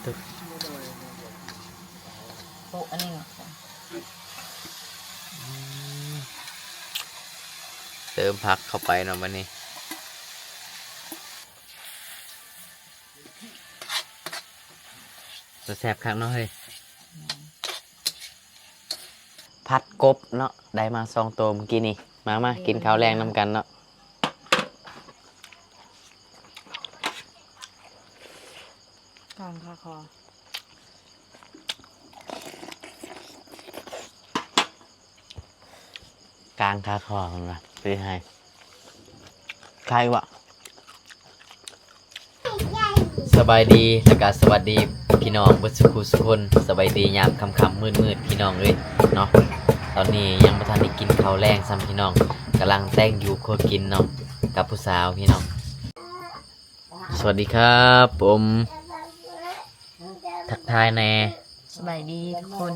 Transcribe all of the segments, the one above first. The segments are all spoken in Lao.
ໂປະອັນນີ້ເນາະ ອືມ ເຕີມຜັກເຂົ້າໄປເນາະບັດນີ້ ແຊບຄັກເນາະເຮີ້ຍ. ຜັດກົບເນາະ ໄດ້ມາສອງໂຕມື້ກີ້ນີ້. ມາ ມາ ກິນເຂົ້າແລງນຳກັນເນາະ. ກາງຄາຄໍ ກາງຄາຄໍເພິ່ນວ່າ ຄືໃຫ້ ໃຄວະ. ສະບາຍດີ ແລ້ວກະສະຫວັດດີພີ່ນ້ອງເບິດສຸຂູສຸຄົນ. ສະບາຍດີຍາມຄ່ຳໆມືດໆ ພີ່ນ້ອງເອີຍເນາະ. ຕອນນີ້ຍັງບໍ່ທັນໄດ້ກິນເຂົ້າແລງຊ້ຳພີ່ນ້ອງ ກຳລັງແຕ່ງຢູ່ຄົວກິນເນາະ ກັບຜູ້ສາວພີ່ນ້ອງ. ສະຫວັດດີຄັບຜົມ ທັກທາຍແດ່. ສະບາຍດີທຸກຄົນ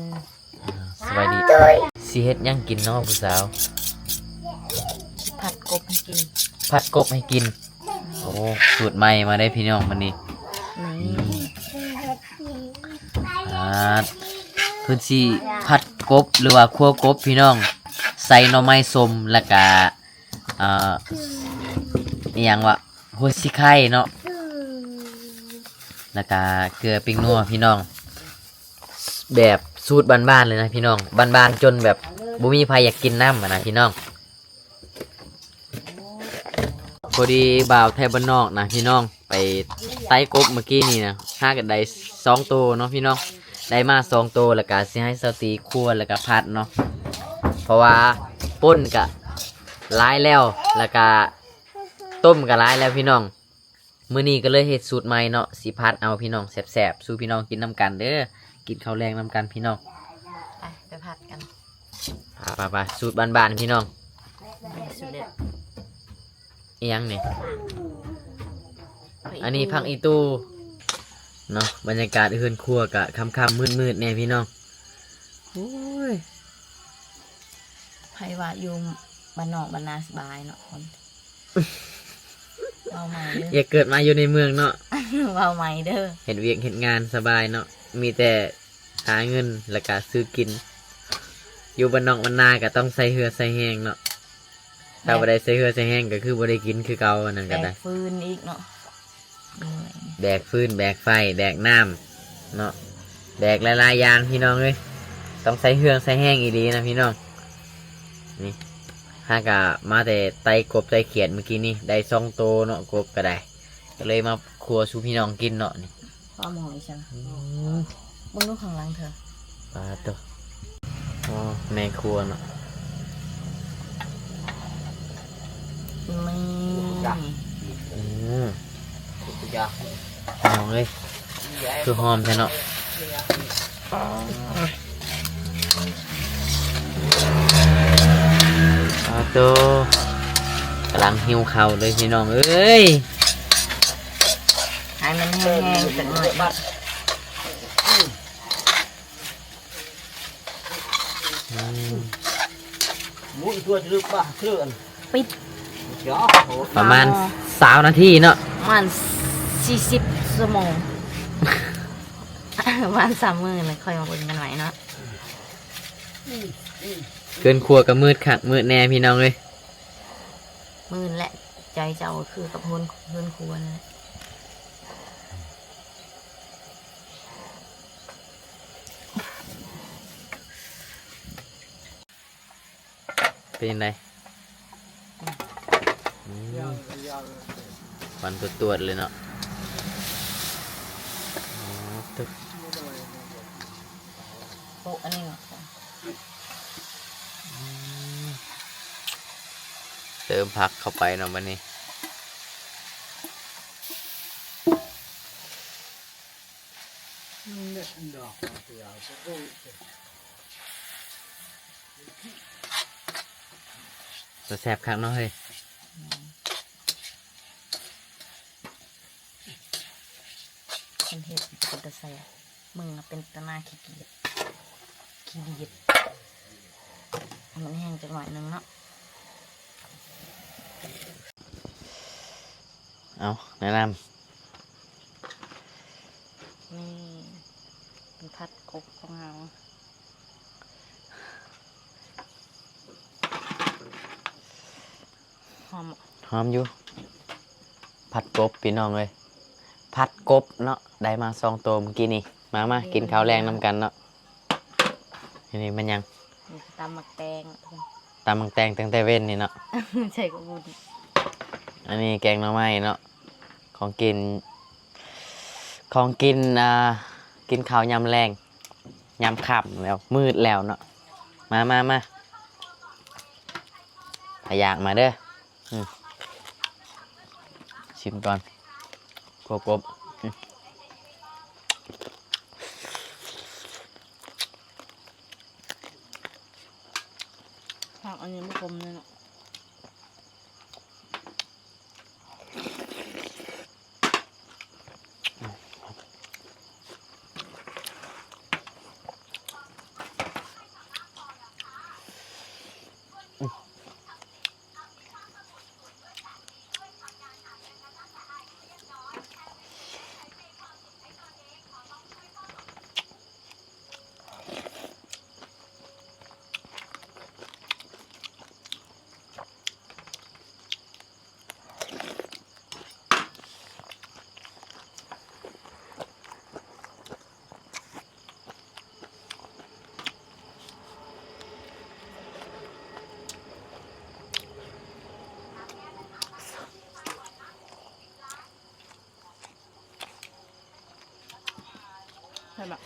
ອ່າ ສະບາຍດີ. ຊິເຮັດຫຍັງກິນເນາະຜູ້ສາວ? ຊິຜັດກົບໃຫ້ກິນ ຜັດກົບໃຫ້ກິນ. ໂອ້ ສູດໃໝ່ມາເດ້ພີ່ນ້ອງມື້ນີ້ ນີ້ ອ່າ ເພິ່ນຊິຜັດກົບ ຫຼືວ່າຂົ້ວກົບພີ່ນ້ອງ ໃສ່ໜໍ່ໄມ້ສົ້ມ ແລ້ວກະ ອ່າ ອີ່ຫຍັງວະ ຫົວສີໄຄເນາະ ແລ້ວກະເກືອ ແປ້ງນົວພີ່ນ້ອງ. ແບບສູດບ້ານໆເລີຍນະພີ່ນ້ອງ ບ້ານໆຈົນແບບບໍ່ມີໃຜຢາກກິນນຳຫັ້ນນະພີ່ນ້ອງ. ພໍດີບ່າວໄທບ້ານນອກນະພີ່ນ້ອງ ໄປໄຕ່ກົບມື້ກີ້ນີ້ນະ ຫາກະໄດ້ສອງໂຕເນາະພີ່ນ້ອງ ໄດ້ມາສອງໂຕ ແລ້ວກະຊິໃຫ້ສາວຕີຂົ້ວ ແລ້ວກະຜັດເນາະ ເພາະວ່າປົ່ນກະຫຼາຍແລ້ວ ແລ້ວກະຕົ້ມກະຫຼາຍແລ້ວພີ່ນ້ອງ. ມື້ນີ້ກໍເລີຍເຮັດສູດໃໝ່ເນາະ ຊິຜັດເອົາພີ່ນ້ອງ ແຊບໆ ສູ່ພີ່ນ້ອງກິນນຳກັນເດີ. ກິນເຂົ້າແລງນຳກັນພີ່ນ້ອງ ໄປ ໄປຜັດກັນ ໄປໆໆ. ສູດບ້ານໆພີ່ນ້ອງ ນີ້ສູດເດັດ. ອີ່ຫຍັງນີ້? ອັນນີ້ຜັກອີ່ຕູ່ເນາະ. ບັນຍາກາດເຮືອນຄົວກະຄ່ຳໆມືດໆແດ່ພີ່ນ້ອງ. ໂອ້ຍ ໃຜວ່າຢູ່ບ້ານນອກບ້ານນາສະບາຍເນາະ ເວົ້າໃໝ່ເດີ ຢ່າເກີດມາຢູ່ໃນເມືອງເນາະ ເວົ້າໃໝ່ເດີ ເຮັດວຽກເຮັດງານສະບາຍເນາະ ມີແຕ່ຫາເງິນ ແລ້ວກະຊື້ກິນ. ຢູ່ບ້ານນອກບ້ານນາກະຕ້ອງໃຊ້ເຫື່ອໃຊ້ແຮງເນາະ ຖ້າບໍ່ໄດ້ໃຊ້ເຫື່ອໃຊ້ແຮງກະຄືບໍ່ໄດ້ກິນຄືເກົ່າ ອັນນັ້ນກະໄດ້ ແບກຟືນອີກເນາະ. ແບກຟືນ ແບກໄຟ ແບກນ້ຳເນາະ ແບກຫຼາຍໆຢ່າງພີ່ນ້ອງເອີຍ ຕ້ອງໃຊ້ເຫື່ອໃຊ້ແຮງອີ່ຫຼີນະພີ່ນ້ອງ. ນີ້ ຫາກະມາແຕ່ໄຕ່ກົບໄຕ່ຂຽດມື້ກີ້ນີ້ ໄດ້ສອງໂຕເນາະ ກົບກະໄດ້ ກະເລີຍມາຄົວສູ່ພີ່ນ້ອງກິນເນາະ. ນີ້ ຄວາມຫອຍຊັ້ນ ອືມ ເບິ່ງດູຂ້າງຫຼັງເທື່ອ ປາໂຕ. ອໍ ແມ່ຄົວເນາະ ນີ້ ອືມ ພີ່ນ້ອງເອີຍ ຄືຫອມແທ້ເນາະ. ປາໂຕ ກຳລັງຫິວເຂົ້າເລີຍພີ່ນ້ອງເອີຍ. ໃຫ້ມັນແຫ້ງໆຈັກໜ້ອຍ ອືມ ໝູອີກຕົວຈະລຶກປະເທື່ອ ປິດ ປະມານຊາວນາທີເນາະ ປະມານສີ່ສິບຊົ່ວໂມງ ປະມານສາມມື້ແລ້ວຄ່ອຍມາເບິ່ງກັນໃໝ່ເນາະ. ເຮືອນຄົວກໍມືດຄັກມືດແນ່ພີ່ນ້ອງເອີຍ ມືດແຫຼະ ໃຈເຈົ້າຄືກັບເຮືອນ ເຮືອນຄົວນັ້ນແຫຼະ. ເປັນຈັ່ງໃດ? ອືມ ຄວັນຕວດໆເລີຍເນາະ. ອໍ ໂປະອັນນີ້ເນາະ ອືມ ເຕີມຜັກເຂົ້າໄປເນາະບັດນີ້. ແຊບຄັກເນາະເຮີ້ຍ. ເພິ່ນເຮັດເປັນຕາແຊບ ມຶງເປັນຕາໜ້າຂີ້ກຽດ ຂີ້ດຽດ. ໃຫ້ມັນແຫ້ງຈັກໜ້ອຍໜຶ່ງເນາະ. ເອົາ ແນະນຳ ນີ້ ຜັດກົບຂອງເຮົາ ຫອມ ຫອມຢູ່ ຜັດກົບພີ່ນ້ອງເອີຍ ຜັດກົບເນາະ ໄດ້ມາສອງໂຕມື້ກີ້ນີ້ ມາ ມາ ເອີ ກິນເຂົ້າແລງນຳກັນເນາະ. ອັນນີ້ແມ່ນຫຍັງ? ນີ້ຄືຕຳໝາກແຕງ ຕຳໝາກແຕງຕັ້ງແຕ່ເວັນນີ້ເນາະ ໃສ່ກະບຸນ. ອັນນີ້ແກງໜໍ່ໄມ້ເນາະ ຂອງກິນ ຂອງກິນ ອ່າ ກິນເຂົ້າຍາມແລງ ຍາມຄ່ຳແລ້ວ ມືດແລ້ວເນາະ. ມາ ມາ ມາ ຖ້າຢາກມາເດີ. ອືມ ຊິມກ່ອນ ຂົ້ວກົບ. ອືມ ຜັກອັນນີ້ບໍ່ຂົມເລີຍເນາະ. ແຊບບໍ່?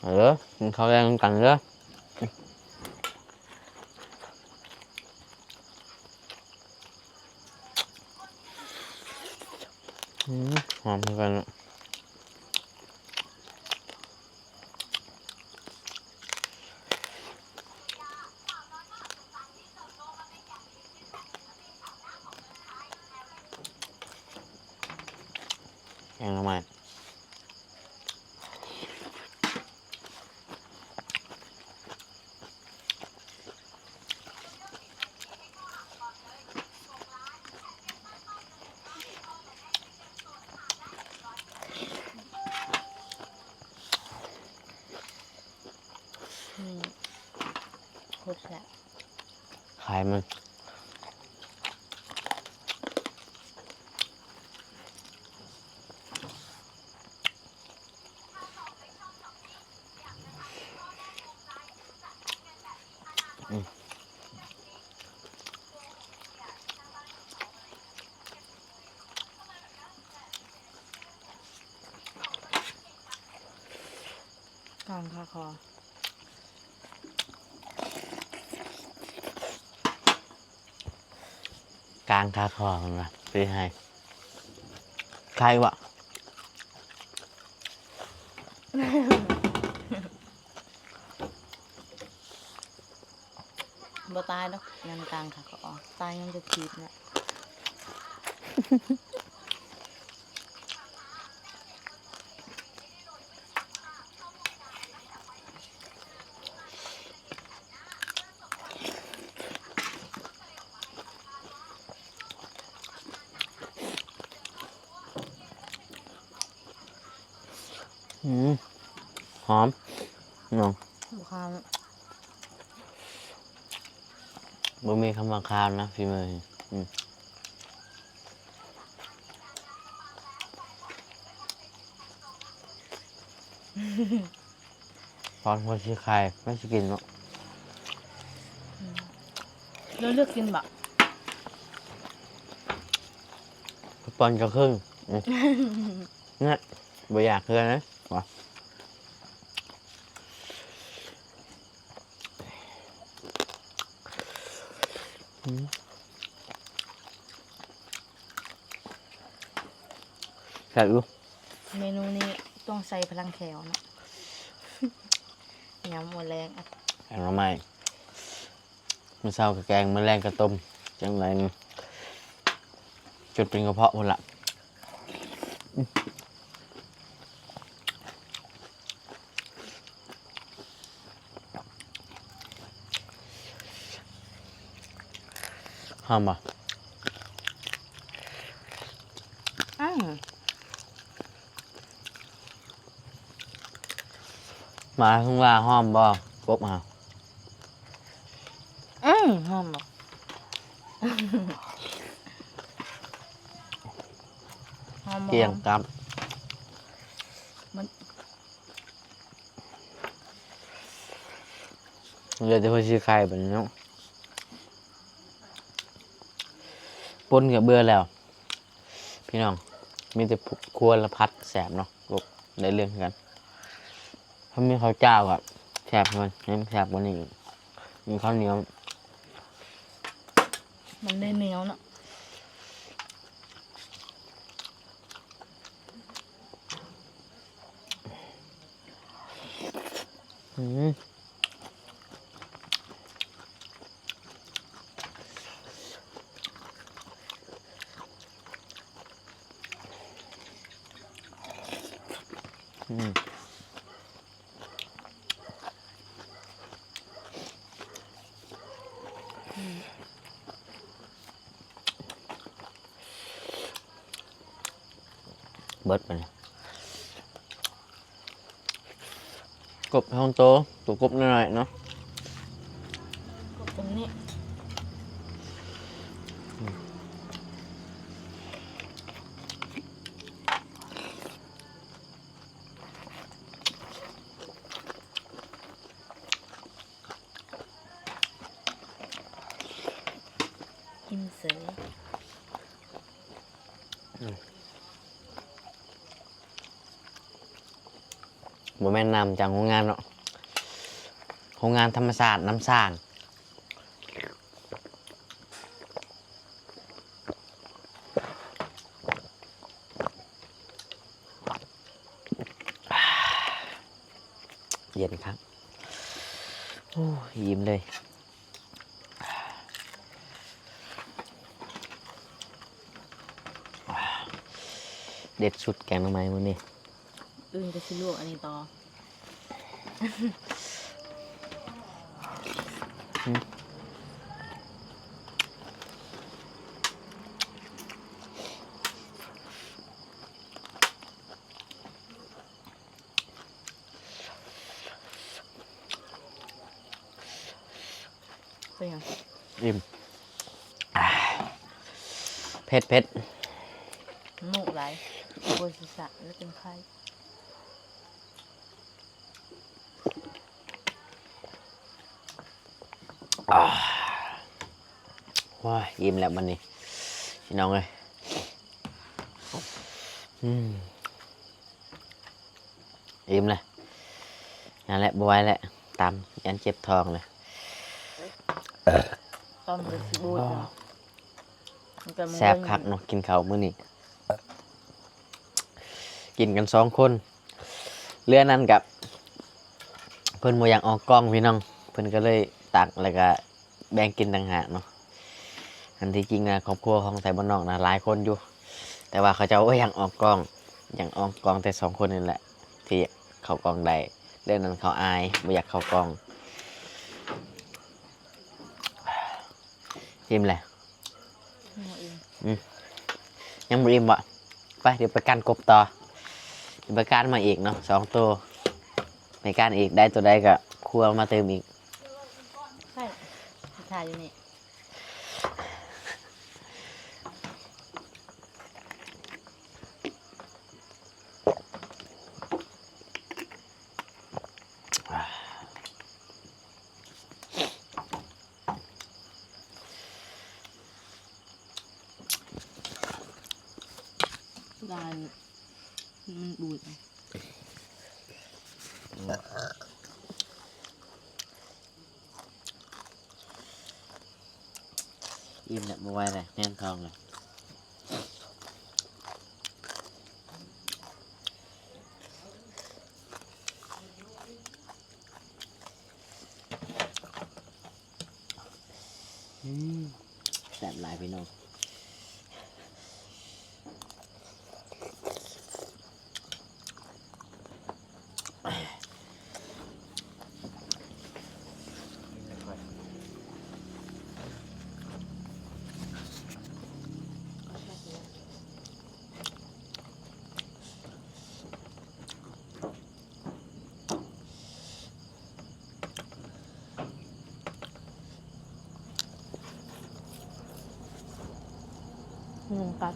ເອີ ກິນເຂົ້າແລງນຳກັນເດີ. ອືມ ຫອມຄືກັນເນາະ. ແກງໜໍ່ໄມ້. ອືມ ໂຄດແຊບ. ຂາຍມັນ ອືມ. ກາງຄາຄໍ ກາງຄາຄໍເພິ່ນວ່າ ຊິໃຫ້ ຄາຍບໍ່? ບໍ່ຕາຍດອກ ຍັງກາງຄາຄໍ ຕາຍຍັງຈະຖີບນະ. ອືມ ຫອມເນາະ ບໍ່ຄາວເນາະ ບໍ່ມີຄຳວ່າຄາວນະ ຝີມືນີ້. ອືມ ຕອນເຮົາຊິຂາຍ ມັນຊິກິນເນາະ. ອືມ ເຮົາເລືອກກິນບໍ່? ປອນເຈົ້າເຄິ່ງ ອືມ ນະ ບໍ່ຢາກເທື່ອນະ ວ່າ. ອືມ. ແຊບຢູ່. ເມນູນີ້ຕ້ອງໃຊ້ພະລັງແຂວເນາະ ຍາມມື້ແລງ ແກງໜໍ່ໄມ້ ມື້ເຊົ້າກໍແກງ ມື້ແລງກໍຕົ້ມ ຈັ່ງໃດນີ້ ຈົນເປັນກະເພາະພຸ້ນລະ. ຫອມບໍ່? ອືມ ໝາຍເຖິງວ່າຫອມບໍ່ ກົບຫາ? ອືມ ຫອມບໍ່? ຫອມບໍ່? ກຽງກັບ ມັນ ເຫຼືອແຕ່ຫົວສີໄຄບາດນີ້ເນາະ ປົ່ນກໍເບື່ອແລ້ວ ພີ່ນ້ອງ ມີແຕ່ຄົວລະຜັດແຊບເນາະ ໂອ້ ໄດ້ເລື່ອງຄືກັນ. ຖ້າມີເຂົ້າຈ້າວກໍແຊບ ແຊບກວ່ານີ້ອີກ ມີເຂົ້າໜຽວ ມັນໄດ້ໜຽວເນາະ. ອືມ ອືມ. ເບິດບາດນີ້ ກົບສອງໂຕ ໂຕກົບນ້ອຍໆເນາະ ກົບຕົງນີ້. ອີ່ມເສີຍ ອືມ ບໍ່ແມ່ນນ້ຳຈາກໂຮງງານເນາະ ໂຮງງານທຳມະຊາດ ນ້ຳສ້າງ. ເຢັນຄັກ ໂອ້ ອີ່ມເລີຍ ເດັດສຸດແກງໜໍ່ໄມ້ມື້ນີ້. ອື່ນກໍຊິລວກອັນນີ້ຕໍ່. ເປັນຫຍັງ? ອີ່ມ. ເຜັດໆ. ໂມກຫຼາຍ ໂອ້ຍ ຊິສະແລ້ວເປັນໄຂ້. ອາ ໂອ້ຍ ອີ່ມແລ້ວບັດນີ້ ພີ່ນ້ອງເອີຍ. ອືມ ອີ່ມແລ້ວ ນັ້ນແຫຼະ ບໍ່ໄຫວແລ້ວ ຕຳ ຢ້ານເຈັບທ້ອງແລ້ວ. ຕຳກໍຊິບູດເນາະ. ແຊບຄັກເນາະ ກິນເຂົ້າມື້ນີ້ ກິນກັນສອງຄົນ. ເຫຼືອນັ້ນກະ ເພິ່ນບໍ່ຢາກອອກກ້ອງ ພີ່ນ້ອງ ເພິ່ນກໍເລີຍຕັກ ແລ້ວກະແບ່ງກິນຕ່າງຫາກເນາະ. ອັນທີ່ຈິງນະ ຄອບຄົວຂອງໄທບ້ານນອກນະ ຫຼາຍຄົນຢູ່ ແຕ່ວ່າເຂົາເຈົ້າບໍ່ຢາກອອກກ້ອງ ຢາກອອກກ້ອງແຕ່ສອງຄົນນີ້ແຫຼະ ທີ່ເຂົ້າກ້ອງໄດ້. ເລື່ອງນັ້ນເຂົາອາຍ ບໍ່ຢາກເຂົ້າກ້ອງ. ອີ່ມແລ້ວ? ບໍ່ອີ່ມ. ອືມ ຍັງບໍ່ອີ່ມບໍ? ໄປ ດຽວໄປກັ່ນກົບຕໍ່ ດຽວໄປກັ່ນມາອີກເນາະ ສອງໂຕ ໄປກັ່ນອີກ ໄດ້ໂຕໃດກໍຄົວມາຕື່ມອີກ. ໃຊ່ ຊິຖ່າຍຢູ່ນີ້. ລາຍມັນບູດ. ອີ່ມແລ້ວ ບໍ່ໄຫວແລ້ວ ແໜ້ນທ້ອງແລ້ວ. ຫຼາຍພີ່ນ້ອງ. ຍຸງກັດ.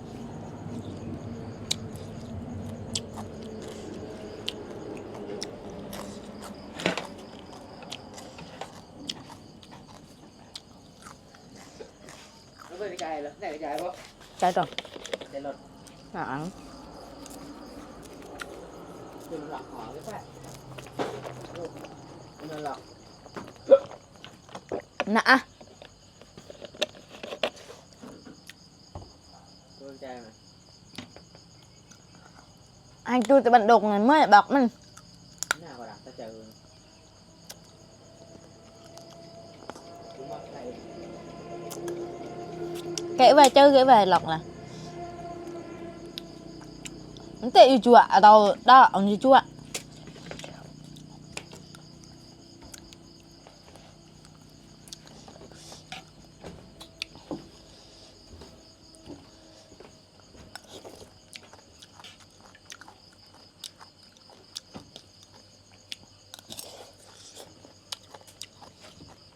ໃຈຕໍ່ ໃຈລົດ ອ່າ ນະອະ ໃຫ້ຈູດແຕ່ບັນດົກນັ້ນ ເມື່ອຍບອກມັນ. ແກະໄວ້ ເຈີແກະໄວ້ລັອກນະ ມັນເຕະຢູ່ຈົວ ເອົາເຕົາດອກຢູ່ຈົວ.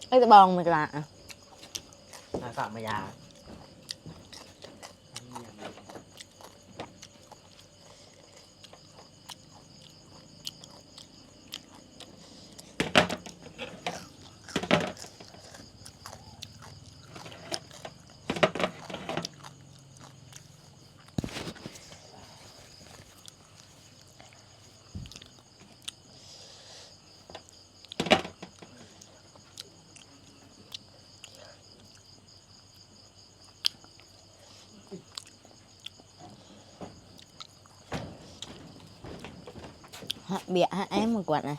ເອີ ຈະບອງມື້ກະລາ ມາຝາກມາຢາ. ຫາເບຍຫາແອມມາກວດນະ.